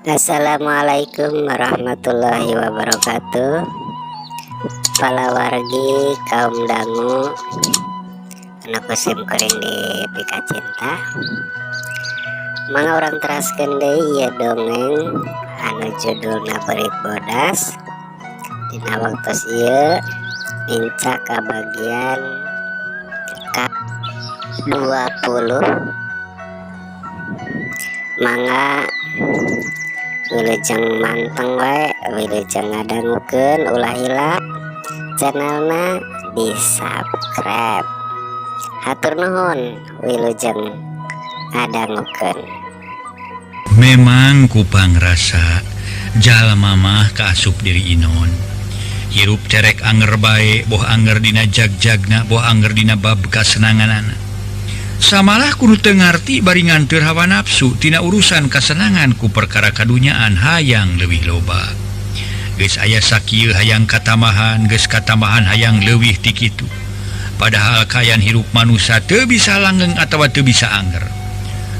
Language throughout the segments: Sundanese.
Assalamualaikum warahmatullahi wabarakatuh. Palawargi kaum dangu anu ku sim kuring dipikacinta, mangga urang teraskeun deui ieu dongeng anu judulna Beurit Bodas. Dina waktos ieu nincak ka bagian ka 20. Mangga wilujeng manteng wae, wilujeng ngadangukeun. Ulah hilap channelna di subscribe. Hatur nuhun, wilujeng ngadangukeun. Memang ku pangrasa jalma mah kaasup diri Inon. Hirup terek anger bae, boh anger dina jagjagna, boh anger dina bab kasenanganana. Samalah kudu teu ngarti bari nganteur hawa nafsu tina urusan kasenangan ku perkara kadunyaan hayang leuwih loba. Geus aya sakieu hayang katambahan, geus katambahan hayang leuwih ti kitu. Padahal kaayaan hirup manusia teu bisa langgeng atawa teu bisa anger.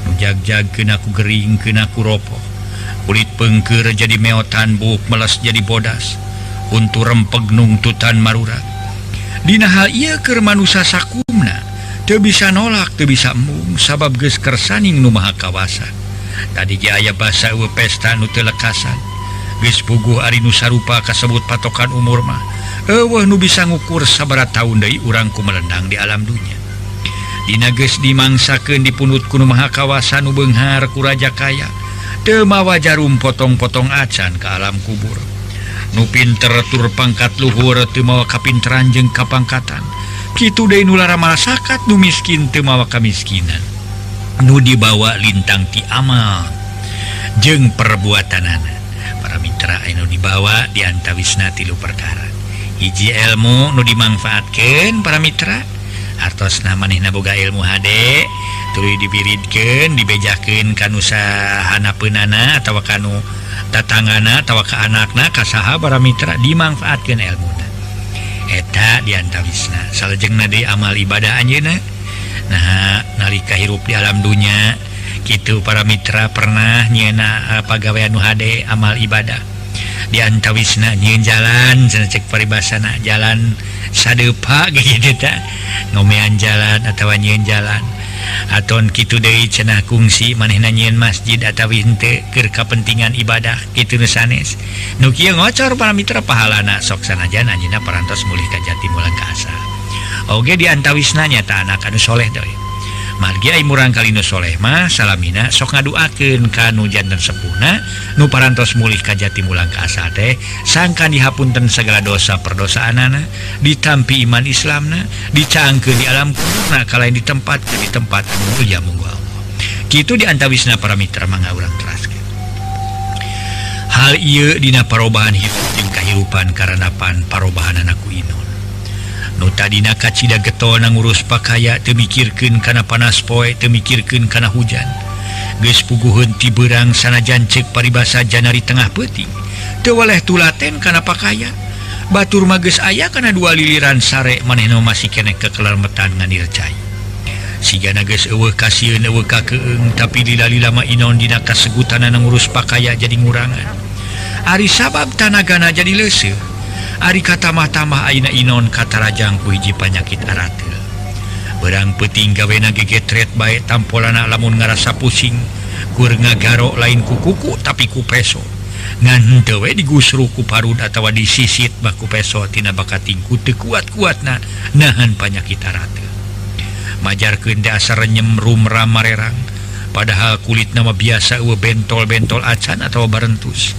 Nu jagjag keuna ku gering, keuna ku ropoh. Kulit pengker jadi meotan, buuk meles jadi bodas. Huntu rempeg, nungtutan marurat. Dina hal ieu keur manusia sakumna teu bisa nolak, teu bisa embung, sabab geus kersaning Nu Maha Kawasa. Tadi ge aya basa euweuh pesta nu teu lekasan. Geus puguh ari nu sarupa kasebut patokan umur mah euweuh nu bisa ngukur sabaraha taun deui urang ku melendang di alam dunya. Dina geus dimangsakeun dipunut ku Nu Maha Kawasa nu beunghar ku raja kaya, teu mawa jarum potong-potong acan ke alam kubur. Nu pinter tur pangkat luhur teu mawa kapinteran jeung kapangkatan. Kitu deui nu laramal sakat, nu miskin teu mawa kamiskinan. Nu dibawa lintang ti amal jeung perbuatanana. Para mitra, anu dibawa diantawisna tilu perkara. Hiji, ilmu nu dimangfaatkeun. Para mitra, artosna manehna boga ilmu hade, tuluy diwiridkeun, dibejakeun ka nu sahanapeunana atawa kanu tatanggana atawa ka anakna, ka saha. Para mitra, dimangfaatkeun ilmuna eta diantawisna. Salajengna deui amal ibadah anjeunna. Nah, nalika hirup di alam dunya kitu, para mitra, pernah nyeuna pagawean nu hade, amal ibadah diantawisna nyieun jalan cenah, cek paribasana jalan sadepa gitu ta, ngomean jalan atawa nyieun jalan. Aton kitu deui cenah kungsi manehna nyieun masjid atawa henteu keur kapentingan ibadah kitu nu sanes. Nu kieu ngocor, para mitra, pahalana sok sanajan anjeunna parantos mulih ka jati mulang ka asal. Oge diantawisna nyata anak anu soleh deui, margi ai murangkali nu soleh mah salamina sok ngaduakeun ka nu janten sepuhna nu parantos mulih ka jati mulang ka asal teh, sangkan dihapunten segala dosa perdosaanana, ditampi iman Islamna, dicaangkeun di alam kuburna kalayan ditempatkeun di tempat anu mulia munggu Allah. Kitu diantawisna, para mitra. Mangga urang teraskeun hal ieu dina parobahan hirup jeung kahirupan karenapan parobahanana ku Inon. Nu tadina kacida getol na ngurus pakaya, teu mikirkeun kana panas poe, teu mikirkeun kana hujan. Geus puguheun ti beurang sanajan ceuk paribasa janari tengah peuting, teu waleh tulaten kana pakaya. Batur mah geus aya kana dua liliran sare, manehna masih keneh kekelermetan nganir cai, sigana geus euweuh kasieun, euweuh kakeung. Tapi lila-lila mah Inon dina kasegutanana ngurus pakaya jadi ngurangan. Ari sabab tanagana jadi leuseuh. Ari katamah-tamah, ayeuna Inon katarajang ku hiji panyakit arateul. Beurang peuting gawena gegetret bae tampolana. Lamun ngarasa pusing kur ngagaro lain ku kuku tapi ku peso. Ngan henteu we digusru ku parud atawa disisit bah ku peso tina bakatingku teu kuat-kuatna nahan panyakit arateul. Majarkeun teh asa renyem rumram marerang, padahal kulit nama biasa euweuh bentol-bentol acan atawa barentus.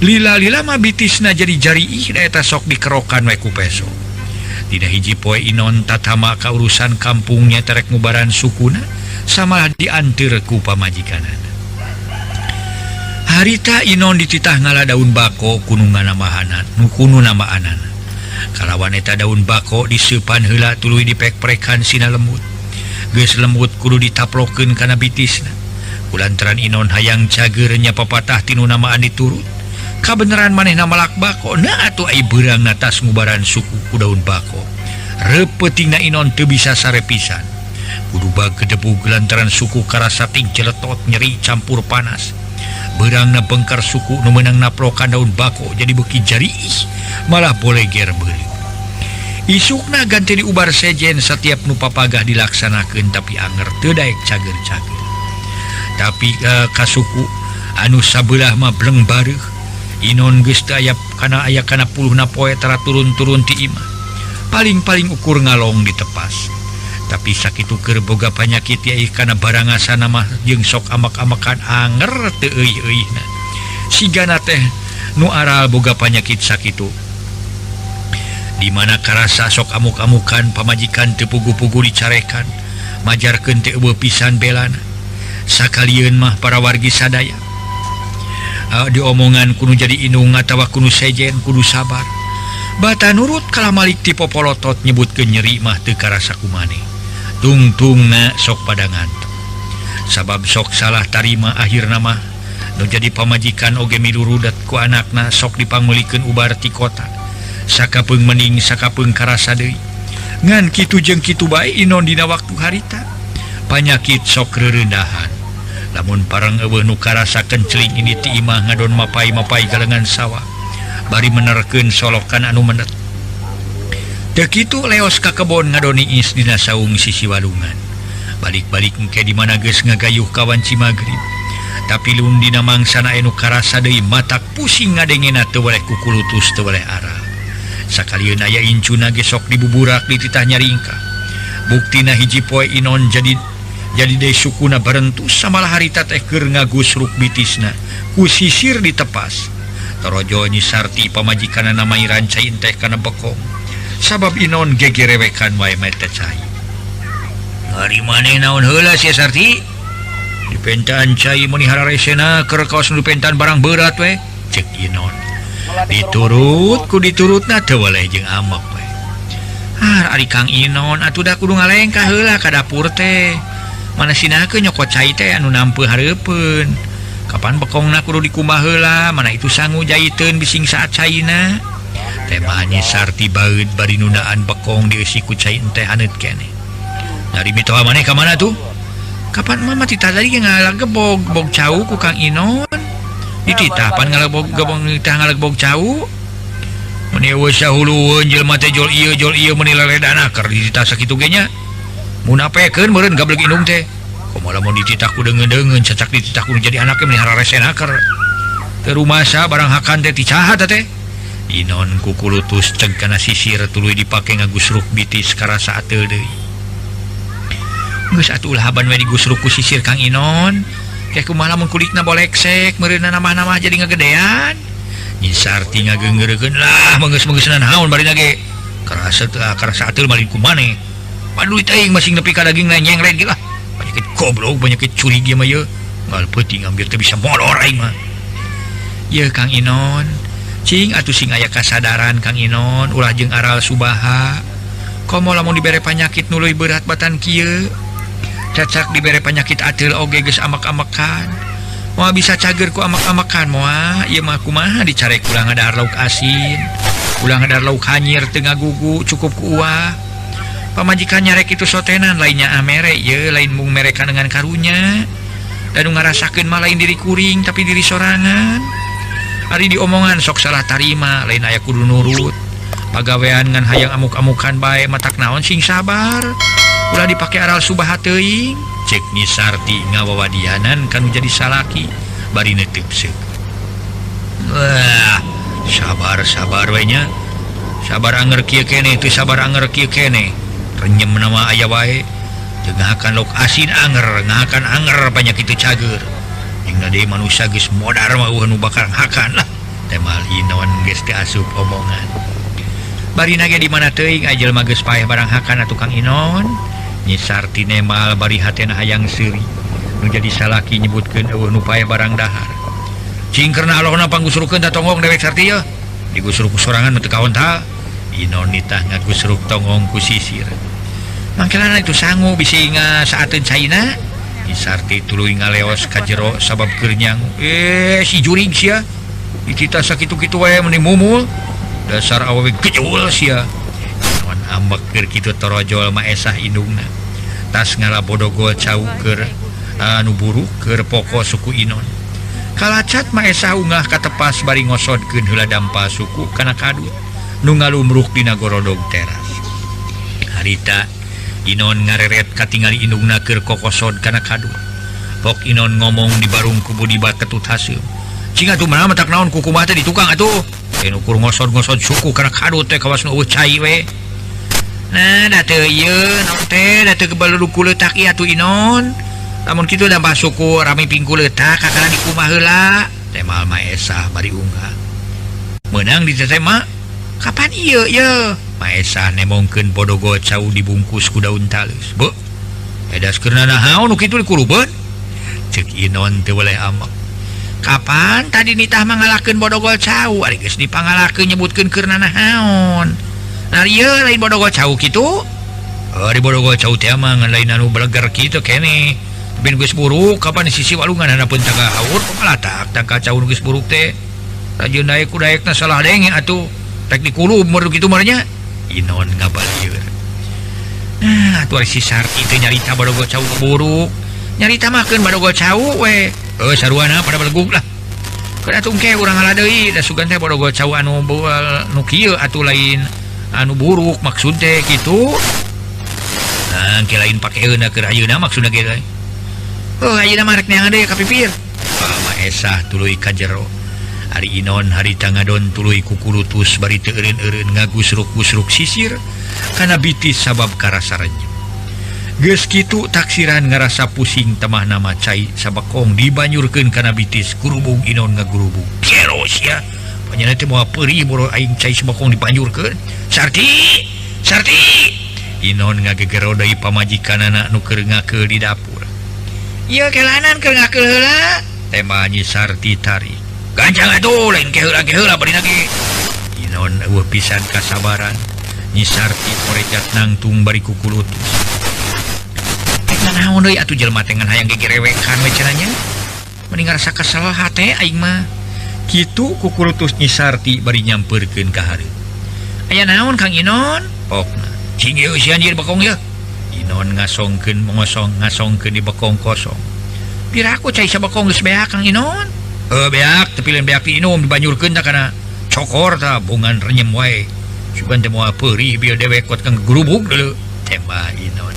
Lila-lila mah bitisna jadi jari ih da eta sok dikerokan we ku peso. Dina hiji poe Inon tatama ka urusan kampungnya terek ngubaran sukuna, samalah dianteur ku pamajikanana. Harita Inon dititah ngala daun bako ku nu nganambahanan nu kunu nambahanana. Kalawan eta daun bako diseupan heula, tuluy dipek-prekan sina lembut. Geus lembut kudu ditaplokeun kana bitisna. Kulantaran Inon hayang cager nya papatah tinu nambaan diturut. Kabeneran manehna malak bako. Nah atuh ai beurang tas ngubaran suku ku daun bako. Repeutingna Inon teu bisa sare pisan. Kudu bagedebug lantaran suku karasa ting celetot, nyeri campur panas. Beurangna bengkar suku nu meunang naplokan daun bako jadi beuki jariih malah boleger beureum. Isukna ganti diubar sejen setiap nu papagah dilaksanakeun tapi anger teu daek cager-cager. Tapi kasuku anu sabelah mah bleng bareuh. Inon geus teu aya kana puluhna poe tara turun-turun ti imah. Paling-paling ukur ngalong ditepas. Tapi sakitu keur boga panyakit ieu kana barangasana mah jeung sok amak-amakan anger teu euy-euyna. Sigana teh nu aral boga panyakit sakitu. Di mana karasa sok amuk-amukan pamajikan teu pugu-pugu dicarekan, majarkeun teu eueuh pisan belana. Sakalieun mah para wargi sadaya. Diomongan kudu jadi indung atawa kudu sejen kudu sabar. Bata nurut kalah malik ti popolotot nyebutkeun nyeri mah teu karasa kumane. Tungtungna sok pada ngantuk. Sabab sok salah tarima akhirna mah nu jadi pamajikan oge milurudat ku anakna sok dipangmeulikeun ubar ti kota. Sakapeung mening sakapeung karasa deui. Ngan kitu jeung kitu bae Inon dina waktu harita. Panyakit sok reureundahan. Lamun parang eueuh nu karasa kenceling ini ti imah ngadon mapai-mapai galengan sawah. Bari menerkeun solokan anu menet. Teu kitu leos ka kebon ngadoni is dina saung sisi walungan. Balik-balik engke di mana geus ngagayuh kawan Cimagrib. Tapi lun dina mangsana anu karasa deui matak pusing ngadengena teu weleh kukulutus teu weleh arah. Sakalieun aya incuna ge sok dibuburak dititah nyaringkah. Buktina hiji poe Inon jadi deui sukuna barentus samalah harita teh keur ngagusruk bitisna ku sisir ditepas. Torojo Nyi Sarti pamajikanna mai rancain teh kana bekong. Sabab Inon gegerewekan wae mete cai. Ari maneh naon heula sia Sarti? Dipentaan cai meuni hararesena keur kaos nu dipentaan barang berat we, cek Inon. Diturut ku diturutna teu weleh jeung amek we. Ah, ari Kang Inon atuh da kudu ngalengkah heula ka dapur teh. Mana sinakeun nyokot cai teh anu nampeu hareupeun. Kapan bekongna kudu dikumbah heula, mana itu sangu jaiteun bising saat caina. Tema Nyi Sarti baeud bari nundaan bekong dieusi ku cai teh haneut keneh. Dari mitoha maneh ka mana tuh? Kapan mama titah tadi ngalagebog bog cau ku Kang Inon. Dititah pan ngalagebog gebong titah ngalagebog cau. Mun eueuh sahulueun jelema teh jol ieu meuni leledana keur dititah sakitu ge nya. Munapekeun meureun gableg indung teh. Komo lamun dititah ku deungeun-deungeun cacak dititah ku jadi anake meuni hararesena keur. Teu rumasa barang hakan teh ti saha teh. Inon kukulutus ceg kana sisir tuluy dipake ngagusruk bitis karasa ateul deui. Geus atuh ulah haban we digusruk ku sisir Kang Inon. Ke kumaha lamun kulitna boleksek meureunna namah-namah jadi ngagedean. Nyi Sarti ngageungeureun lah meunggeus-meunggeusna naon barina ge. Karasa teu karasa ateul malin ku maneh. Paduit aing masing nepi ka daging nyenglet ge lah. Penyakit goblok, penyakit curiga mah ieu. Ngal peuting hampir teu bisa molor aing mah. Yeuh Kang Inon. Cing atuh sing aya kasadaran Kang Inon ulah jeung aral subaha. Komo lamun dibere panyakit nu leuwih berat batan kieu. Cacak dibere panyakit ateul oge geus amak-amakan. Moal bisa cager ku amak-amakan moal. Ieu mah kumaha dicarek ulah ngadahar lauk asin. Ulah ngadahar lauk hanyir teu ngagugu cukup ku uah. Pamajikan nyarek itu sotenan lainnya amere ye lain mung mereka dengan karunya. Dan nu ngarasakeun mah lain diri kuring tapi diri sorangan. Ari diomongan sok salah tarima lain aya kudu nurut. Pagawean ngan hayang amuk-amukan bae matak naon sing sabar. Ulah dipake aral subaha teuing. Cek Nyi Sarti ngawawadianan kanu jadi salaki bari neuteub seuk. Wah, sabar-sabar we nya. Sabar anger kieu keneh teu sabar anger kieu keneh. Renyem nama aya wae. Teu ngahakan lauk asin anger, ngahakan anger panyakit teu cager. Jeung deui manusia geus modar mah eueuh nu bakal ngahakan lah. Temal Inon geus teu asup omongan. Barina ge di mana teuing aya jelema geus paeh barang hakan atuh Kang Inon. Nyi Sarti nemal bari hatena hayang seuri. Nu jadi salaki nyebutkeun eueuh nu paeh barang dahar. Cing karena Allahna panggusrukeun ta tonggong dewek Sarti yeuh. Digusruk ku sorangan mah teu kaon ta. Inon nitah ngagusruk tonggong ku sisir. Mangkelana itu sangu bisi saateun caina. Nyi Sarti tuluy ngaleos ka jero sabab keur nyangu. Si jurig sia. Dititah sakitu-kitu wae meuni mumul. Dasar awewe gejul sia. Inon ambek keur kitu torojol maesah indungna. Tas ngalabodogol cau keur anu buruk keur poko suku Inon. Kalacat Maesah ungah katepas bari ngosodkeun heula dampal suku kana kadut nu ngalumruk dina gorodog teras. Harita Inon ngareret katingali indungna keur kokosod kana kadut. Pok Inon ngomong di barung ku Budi Batut haseum. Cing atuh mana matak naon kukumaha teh di tukang atuh. Anu kur ngosod-ngosod suku kana kadut teh kawas nu eueuh cai we. Nah, da teu ieu naon teh da teu kebaluduk ku leutak ieu atuh Inon. Lamun kitu dampal suku rame pingku leutak kakara dikumaha heula. Teh mal Maesah bari unggah. Meunang di teteh mah. Kapan ieu ye? Maesah nemongkeun bodogo cau dibungkus ku daun talus. Beuh. Edas keur nanaon nu kitu dikurubeun? Ceuk Inon teu weleh amek. Kapan tadi nitah mangalakeun bodogol cau? Ari geus dipangalakeun nyebutkeun keur nanaon. Nah ieu lain bodogol cau kitu? Ari bodogol cau teh mah ngan lain anu beleger kitu keneh. Bin geus buruk kapan di sisi walungan handapeun tangga haur pamalatak tangka cau nu geus buruk teh. Rajeun daek ku daekna salah denge atuh. Rek dikulub meureun kitu mah nya. Inon ngabalieur. Nah, atuh ari si Sarti teh nyarita bodogol cau buruk. Nyarita mah keun bodogol cau we. Heuh saruana pada belegug lah. Keun atuh engke urang ngala deui da sugan teh bodogol cau anu nu kieu atuh lain anu buruk maksud teh kitu. Nah, engke lain pakeuna keur ayeuna maksudna ge. Heuh ayeuna mah rek neangan deui ka pipir. Maesah tuluy ka jero. Ari Inon harita ngadon tuluy kukulutus bari teu eureun-eureun ngagusruk-gusruk sisir kana bitis sabab karasa renyep. Geus kitu taksiran ngarasa pusing temahna cai sabekong dibanyurkeun kana bitis gurubug Inon ngagurubug. Kero sia. Panjenengan teh moal peurih boro aing cai sabekong dibanyurkeun. Sarti! Sarti! Inon ngagegero deui pamajikanana nu keur ngakeul di dapur. Ieu kelanan keur ngakeul heula. Tema Nyi Sarti tarik. Ganjang atuh lain keheula-keheula bari lagi. Inon eueuh pisan kasabaran. Nyi Sarti korejat nangtung bari kukulutus. Teh naon deui atuh jelema teh ngan hayang gegerewekan we cenah nya. Mending ngarasa kesel hate aing mah. Kitu kukulutus Nyi Sarti bari nyampeurkeun ka hareup. Aya naon Kang Inon? Pokna. Cing ieu si anjir bekong ieu. Inon ngasongkeun mongosong ngasongkeun di bekong kosong. Piraku cai sabekong geus beak Kang Inon? Beak teu pileun beak diinum dibanyurkeun tah kana cokor tah bongan renyem wae. Sugan teh moal peurih bieu dewek kuat kang gurubug deuleu. Tembah Inon.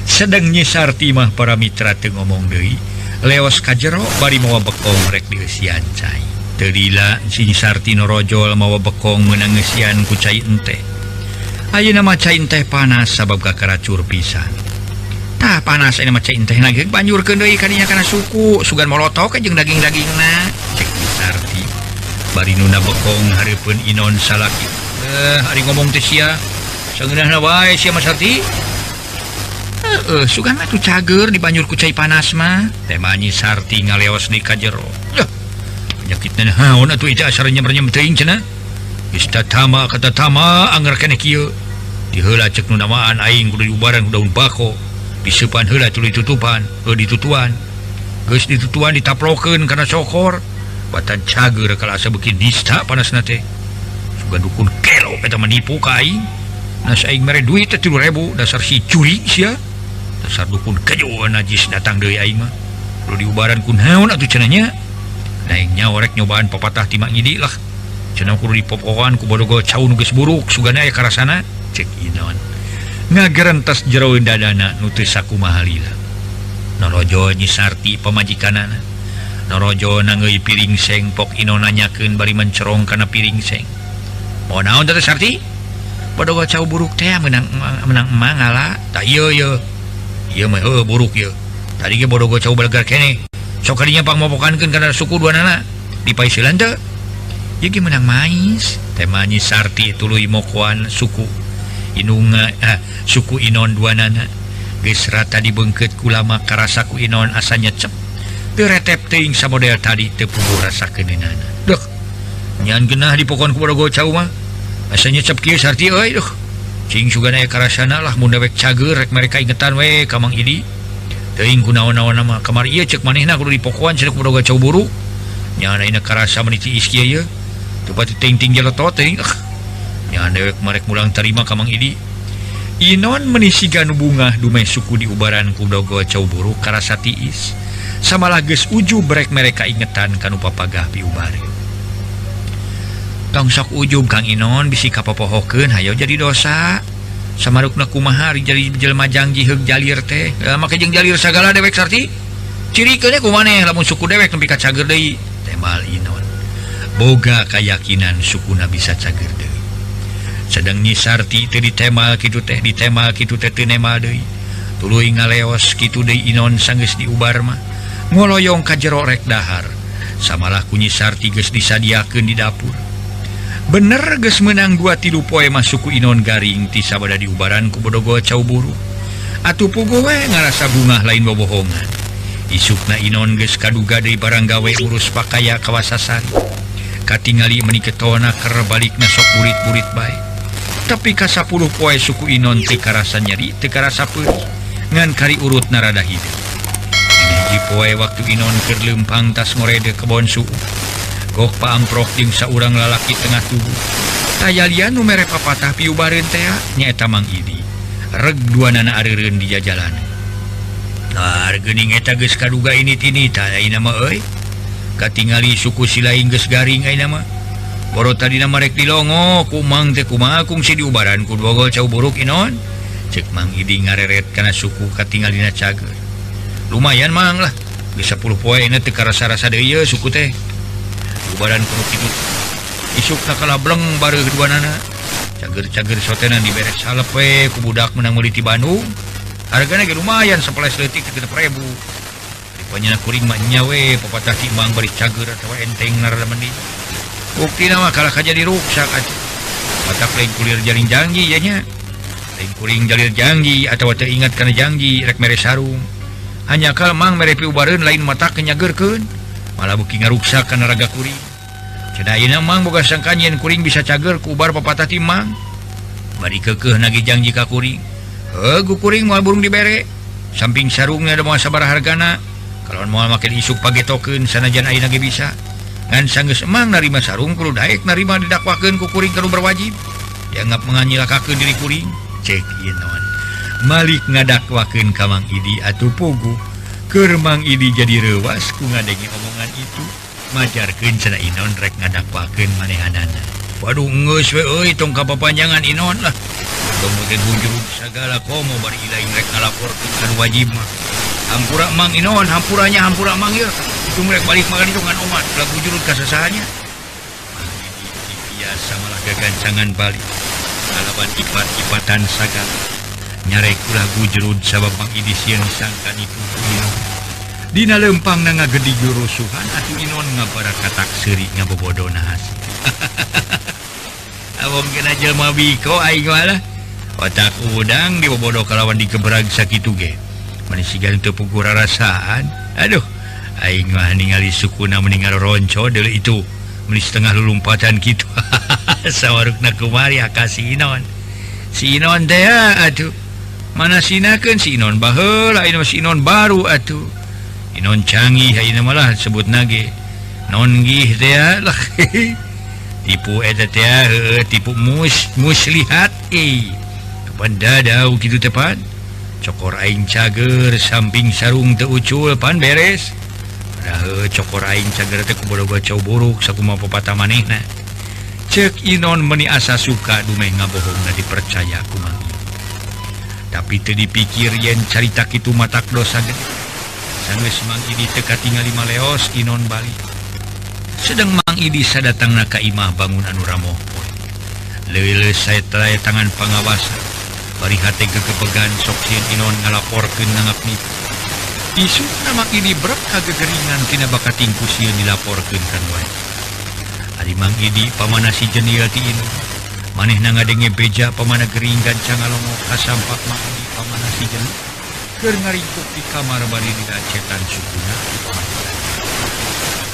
Sedeng Nyi Sarti mah para mitra teu ngomong deui, leos ka jero bari mawa bekong rek dieusian cai. Teu lila si Nyi Sarti norojol mawa bekong meunang ngeusian ku cai enteh. Ayeuna mah cai enteh panas sabab kakaracur pisan. Tah panas ayeuna mah cai enteh lagi banyurkeun deui kadinya kana suku, sugan molotok jeung daging-dagingna. Cek Nyi Sarti bari nuna bekong hareupeun Inon salaki. Ari ngomong teh sia. Sangeunahna wae sia mah Sarti. Heeh, sugan mah tuh cager dibanyur ku cai panas mah. Tema Nyi Sarti ngaleos di ka jero. Duh, penyakitna naon atuh ieu asa renyem-renyem teuing cenah. Geus tatama katatama anger keneh kieu. Diheula ceuk nu namaan aing kudu diubaran ku daun bako. Diseupan heula tuluy tutupan, heuh ditutuan. Geus ditutuan ditaplokeun kana cokor. Batan cager kala asa beuki nista panasna teh. Sugan dukun kelo eta menipu ka aing. Nas aing mere duit teh 3.000 dasar si curi sia. Dasar dukun kejo najis datang deui aing mah. Kudu diubaran ku naon atuh cenah nya. Aing nyawa rek nyobaan papatah ti Mak Ngidi lah. Cenah kudu dipopokan ku bodogol cau nu geus buruk sugana aya karasana. Cek Inon. Ngagerentas jeroeun dadana nu teu sakumaha lila. Norojo Nyi Sarti pamajikanana. Norojo nangeui piring seng pok Inon nanyakeun bari mencerong kana piring seng. Mau naon teh Sarti? Bodogol cau buruk teh meunang meunang emang ngala. Tah ieu ieu. Ieu mah heuh buruk ieu. Tadi ge bodogol cau belegar keneh. Sok kadinya pangmopokankeun kana suku duanana. Dipaisilan teu? Ieu ge meunang mais. Tema Nyi Sarti tuluy mokoan suku Inunga suku Inon duanana. Geus rata dibeungkeut ku lama karasa ku Inon asa nyecep. Teu retep teuing samodel tadi teu puguh rasa keuneunana. Duh. Nyan geunah dipokon ku bodogol cau mah. Asa nyecep kieu Sarti euy duh. Cing sugan aya karasana lah mun dewek cager rek mereka ingetan we ka Mang Idi. Teuing ku naon-naon mah kamari ieu ceuk manehna kudu dipokoan cenah ku bodogol cau buruk. Nya ayeuna karasa meuni tiis kieu ieu. Teu pati ting-ting jeletot teuing. Nya dewek marek mulang tarima ka Mang Idi. Inon menisiga nu bungah dumeh suku diubaran ku dogol cau buruk karasa tiis. Samalah geus ujub rek mereka ingetan kanu papagah piubareun. Tong sok ujub Kang Inon bisi kapopohokeun hayo jadi dosa. Samarukna kumaha ari jadi jelema jangji heug jalir teh. Make jeung jalir sagala dewek Sarti. Cirikeun ku maneh lamun suku dewek nepi ka cager deui. Temal Inon. Boga kayakinan sukuna bisa cager deui. Sedang Nyi Sarti teu ditemal kitu teh, ditemal kitu teh teu nemal deui. Tuluy ngaleos kitu deui Inon sanggeus diubar mah. Ngoloyong ka jero rek dahar. Samalah ku Nyi Sarti geus disadiakeun di dapur. Bener geus meunang 2-3 poe mah suku Inon garing ti sabada diubaran ku Bodogol Cau Buruk. Atuh puguh we ngarasa bungah lain bobohongan. Isukna Inon geus kaduga deui barang gawe urus pakaya kawasasari. Katingali meuni ketona keur balikna sok burit-burit bae. Tapi ka 10 poe suku Inon teu karasa nyeri, teu karasa peurih, ngan kari urut narada hideung. Hiji poe waktu Inon keur leumpang tas ngorede kebon suuk. Gok paamprok jeung saurang lalaki tengah tubuh. Tayalian nu mere papatah piubareun teh nyaeta Mang Idi. Reg duanana areureun di jajalanan. Nah, geuning eta geus kaduga ini tini tah ayeuna mah euy. Katingali suku silaing geus garing ayeuna mah. Boro tadina marek dilongo ku Mang teh kumaha kungsi diubaran ku Dogol Cau Buruk Inon. Ceuk Mang Idi ngareret kana suku katingalina cager. Lumayan Mang lah. Geus 10 poe na teu karasa-rasa deui ye suku teh. Ubaran kudu kitu. Isuk sakalableng bareuh duanana. Cager-cager sotena dibere salep we ku budak menang meuli ti Bandung. Hargana ge lumayan sepeles leutik teh 6.000. Dipanyana kuring mah nya we papatah ti Mang bari cager atawa enteng narada mending. Buktina mah kalah ka jadi ruksak atuh. Matak lain kulir jaring janggi ye nya. Lain kuring jalir janggi atawa teu ingat kana janggi rek mere sarung. Hanya kal Mang mere piubareun lain matak nyageurkeun. Malah buki ngaruksak kana raga kuring. Cenah ayeuna Mang boga sangkaan yen kuring bisa cager ku ubar papatah ti Mang. Bari keukeuh nagih jangji ka kuring. Heuh kuring moal burung dibere. Samping sarungna da moal sabaraha hargana. Kalawan moal make isuk pagetokeun sanajan ayeuna ge bisa. Ngan sanggeus Mang narima sarung kudu daek narima didakwakeun ku kuring ka nu berwajib. Dianggap menganyilakakeun diri kuring. Cek Inon. Malik ngadakwakeun ka Mang Idi atuh puguh. Keur Mang Idi jadi reuwas ku ngadenge omongan itu. Majarkeun cenah Inon rek ngadakwakeun manehanana. Waduh geus we euy tong kapapanjangan Inon lah. Tong teh hujrug sagala komo bari ilaing rek ngalaporkeun ka nu wajib mah. Hampura Mang Inon, hampuranya hampura Mang ieu. Itu rek balik makan itu ngan omat, lagu jurut ka sasahanya. Mang Idi biasa malah gagancangan balik. Kalawan ipat-ipatan sagala. Nyarek ulah gujrud sabab Mang Idi sieun sangka nipu Inon. Dina lempang na ngagedi jurusuhan atuh Inon ngabarakatak seuri ngabobodona hasi. Awong kena jelema biko aing mah lah. Otak udang dibobodo kalawan digebrag sakitu ge. Mani siga teu puguh rarasaan. Aduh, aing mah ningali sukuna meni ngaroronco deuleu itu. Meni setengah lulumpatan kitu. Sawarukna kumari ka si Inon. Si Inon teh atuh. Mana sinakeun si Inon baheula ayeuna si Inon baru atuh. Inon canggih ayeuna malah sebutna ge. Non gih teh lah. Tipu eta teh heueuh tipu muslihat euy. Kapan dadau kitu teh pan? Cokor aing cager samping sarung teu ucul pan beres. Padahal cokor aing cager teh kubodoga Cau Buruk sakumaha papatah manehna. Ceuk Inon meni asa suka dumeh ngabohongna dipercaya ku Mang Idi. Tapi teu dipikir yen carita kitu matak dosa gede. Sanggeus Mang Idi teu katingali maleos Inon balik. Sedang Mang Idi sadatangna ka imah bangun anu ramoh poe. Leuleus sae tangan pangawasan. Bari hate gegebegan sok sieun Inon ngalaporkeun nanggap nipu. Isukna Mang Idi brek kagegeringan tina bakatingku sieun dilaporkeun kan wajib. Ari Mang Idi pamana si jenil ti Inon. Manehna ngadenge beja pamana gering gancang ngalongok kasampak Mang Idi pamana si jenil. Keur ngaringkuk di kamar bari diracetan sukuna.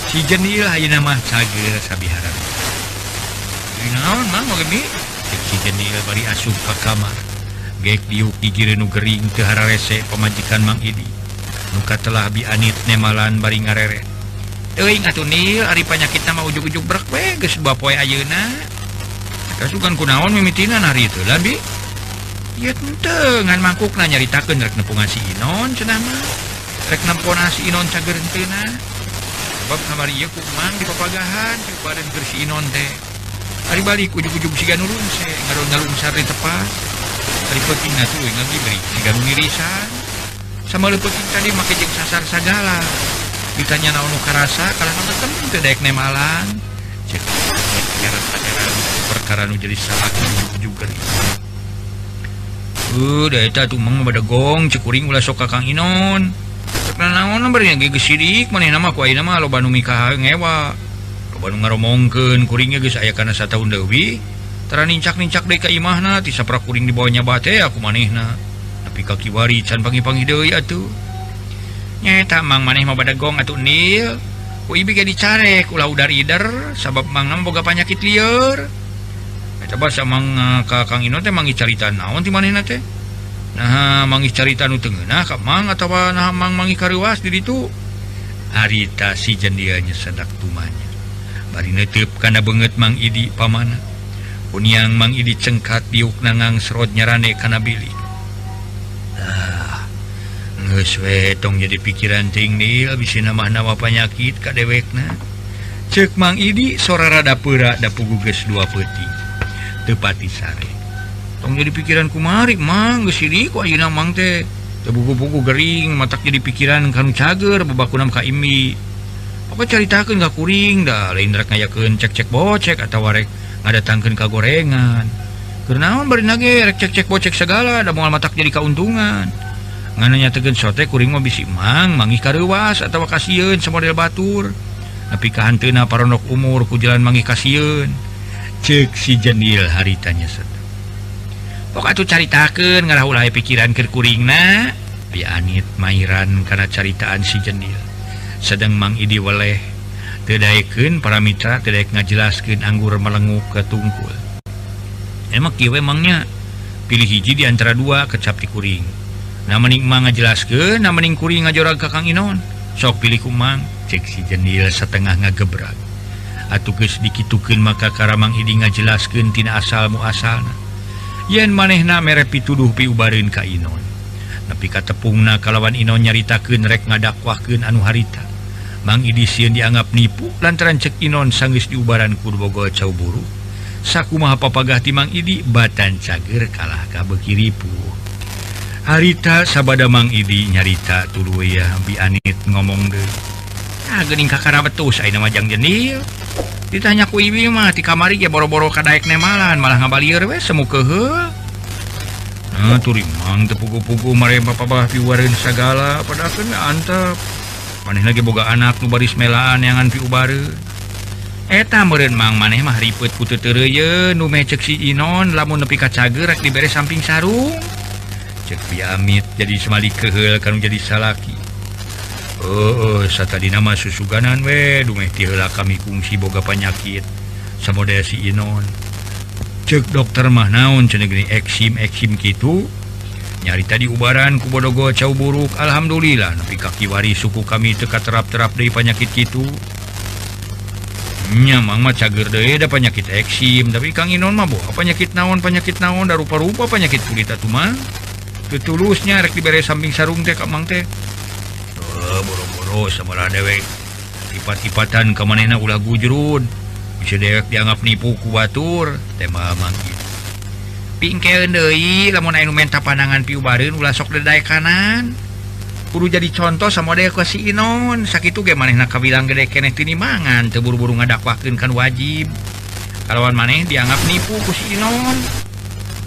Si jenil ayeuna mah cager sabihara. Naon Mang oge Cek si jenil bari asup ka kamar. Gek diuk gigireun nu gering teu hararese pamajikan Mang Idi. Nu katelah bi anit nemalan bari ngareret. Teuing atuh Nil ari panyakitna mah ujug-ujug brek we geus 2 poe ayeuna. Kasukan kunaon mimitinan hari itu lah bi. Ieu teu ngan mangkukna nyaritakeun rek nepungan si Inon cenah mah. Rek nampona si Inon cager henteuna. Sebab kamari ieu ku Mang dipapagahan cek badan keur si Inon teh. Ari balik ujug-ujug siga nu rungse, ngarung-ngarungsar di tepas. Ari peutingna tuluy ngagibrik siga nu ngirisan. Sama leupeting tadi make jeung sasar sagala. Ditanya naon nu karasa kalah temen teu daek nemalan. Cek perkara nu jadi salaki ujug-ujug geuning. Da eta atuh Mang mah badegong cek kuring ulah sok ka Kang Inon. Cek naon bari ge geus sidik manehna mah ku ayeuna mah loba nu mikah ngewa. Loba nu ngaromongkeun kuring ge geus aya kana sataun leuwih. Tara nincak-nincak deui ka imahna ti saprak kuring dibawa nyaba teh aku manehna. Tapi ka kiwari can panggih-panggih deui atuh. Nyaeta Mang maneh mah badegong atuh nil. Ku ibi ge dicarek ulah udar-ider sabab Mang mah boga panyakit lieur. Eta basa Mang ka Kang Inon teh manggih carita naon ti manehna teh? Nah, manggih carita nu teu ngeunah ka Mang atawa nah Mang manggih kareuwas di ditu. Harita si jendia nyesedak tumanya. Bari neuteup kana beungeut Mang Idi pamana. Kuniang Mang Idi cengkat diuk nangang serot nyarane kana bilik. Ah, geus we tong jadi pikiran ting nil bisi namah nawa panyakit ka dewekna. Ceuk Mang Idi sora rada peura da pugu geus dua peuting. Teu pati sare. Tong jadi pikiran kumari Mang geus sirik ku ayeuna Mang teh. Teu buku-buku gering matak jadi pikiran kanu cager babakuna ka Imi. Apa caritakeun ka kuring da lain rek ngayakeun cek-cek bocek atawa rek ngadatangkeun ka gorengan. Keur naon bari nage rek cek-cek bocek segala da moal matak jadi kauntungan. Ngan nyatekeun sote kuring mah bisi Mang manggih kareuwas atawa kasieun samodel batur. Nepi ka hanteuna parondok umur ku jalan manggih kasieun. Ceuk si jendil harita nyeset. Pok atuh caritakeun ngarah ulah pikiran keur kuringna. Bi Anit mairan kana caritaan si jendil. Sedang Mang Idi weleh teu daekeun para mitra teu daek ngajelaskeun anggur melenguk ke tungkul. Emang kieu we Mangnya pilih hiji di antara dua kecap ti kuring. Na mending Mang ngajelaskeun, na mending kuring ngajorag ka Kang Inon. Sok pilih ku Mang, cek si jendil satengah ngagebrak. Atuh geus dikitukeun maka Karamang Idi ngajelaskeun tina asal muasalna. Yen manehna mere pituduh piubareun ka Inon. Nepi ka tepungna kalawan Inon nyaritakeun rek ngadakwahkeun anu harita. Mang Idi sieun dianggap nipu lantaran cek Inon sanggeus diubaran ku Bogol cau buruk. Sakumaha papagah ti Mang Idi batan cager kalah ka beuki ripuh. Harita sabada Mang Idi nyarita tuluy Bi Anit ngomong deui. Ah geuning kakara betus ayeuna mah jang jendil. Ditanya ku ibi mah ti kamari ge boro-boro kadaek nemalan malah ngabalieur we semu keuheul. Nah turi Mang teu pugu-pugu mare papabah piubareun sagala padakeun antep. Manehna ge boga anak nu baris melaan neangan piubareun. Eta meureun Mang maneh mah ripeut ku teu teureuyeuh nu meh ceuk si Inon lamun nepi ka cager rek dibere samping sarung. Ceuk Bi Amit jadi semali keuheul kanu jadi salaki. Satadina mah susuganan we dumeh ti heula kami kungsi boga panyakit samodaya si Inon. Ceuk dokter mah naon cenah geuning eksim kitu. Nyarita diubaran ku bodogo cau buruk alhamdulillah nepi ka kiwari suku kami teu katerap-terap deui panyakit kitu. Nya Mang mah cager deui da panyakit eksim tapi Kang Inon mah boga panyakit naon da rupa-rupa panyakit kulit atuh mah. Teu tulusnya rek dibere samping sarung teh ka Mang teh. Boro-boro samalah dewek ipat-ipatan ka manehna ulah gujrun bisa dewek dianggap nipu ku batur tema Mang Idi. Pingkeun deui lamun aya nu menta pandangan piubareun ulah sok dedaek kanan. Kudu jadi contoh samodel ka si Inon sakitu ge manehna kabilang gede keneh teu nimangan teu buru-buru ngadakwahkeun kan wajib. Kalawan maneh dianggap nipu ku si Inon.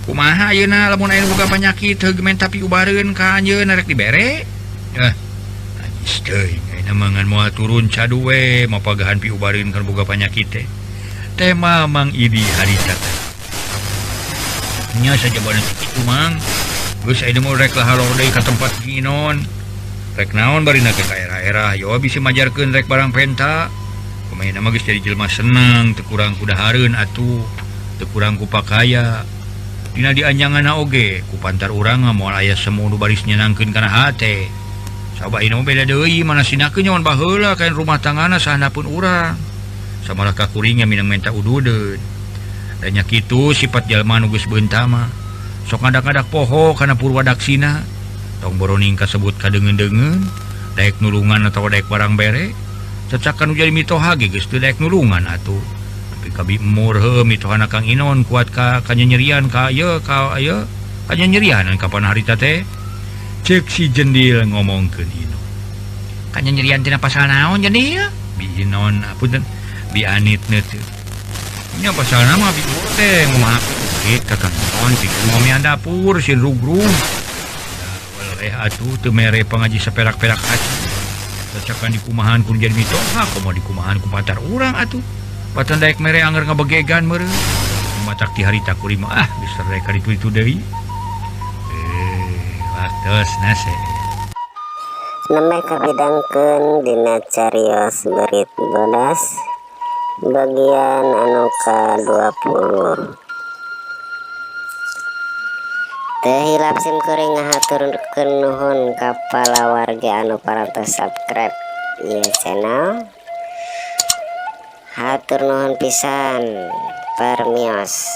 Kumaha ayeuna lamun aya nu boga panyakit heuh menta piubareun ka anjeun rek dibere? Najis teuing ayeuna mangan moal turun cadu we mapagahan piubareun kan boga panyakit teh. Tema Mang Idi harita teh. Nya sajabana kitu Mang. Geus ayeuna mah rek lahalor deui ka tempat Ki Inon. Rek naon barina ke ka era-era yo bisi majarkeun rek barang penta. Kumaha mah geus jadi jelema seneng teu kurang ku dahareun atuh, teu kurang ku pakaya. Dina dianjanganna oge ku pantar urang mah moal aya semu nu baris nyenangkeun kana hate. Coba ayeuna mah beda deui mana sinakeun nyawan baheula kain rumah tanggana sahana pun urang. Samalah ka kuringnya minang menta ududeun. Da nya kitu sifat jalma nu geus beunta mah. Sok ngadak-ngadak poho kana purwadaksina. Tong boroning kasebut kadeungeun-deungeun. Daek nulungan atawa daek barang bere. Cacakan jadi mitoha ge geus teu daek nulungan atuh. Tapi ka Bi Emur heuh mitohana Kang Inon kuat ka kanyanyerian ka ieu ka ieu kanyanyerianan kapan harita teh. Cek si Jendil ngomongkeun Inon. Kanyanyerian tina pasal naon Jendil? Bi Inon apunten Bi Anit teu. Nya pasal nama Bi Emur teh ngumaha duit ka Kang Inon pikeun ngomean dapur si rugrug. Weleh atuh teu mere pangaji saperak-perak atuh. Cacakan dikumahan ku jadi mitoha komo dikumahan ku patar urang atuh. Patan daek mere anger ngabegegan meureun. Matak ti harita kuring mah ah geus rek ka ditu itu deui. Waktosna se. Nembe kapidangkeun dina carios beurit bodas bagian anu ka-20. Teu hilap sim kuring ngahaturkeun nuhun ka palawargi anu parantos subscribe ieu channel. Hatur nuhun pisan, permios.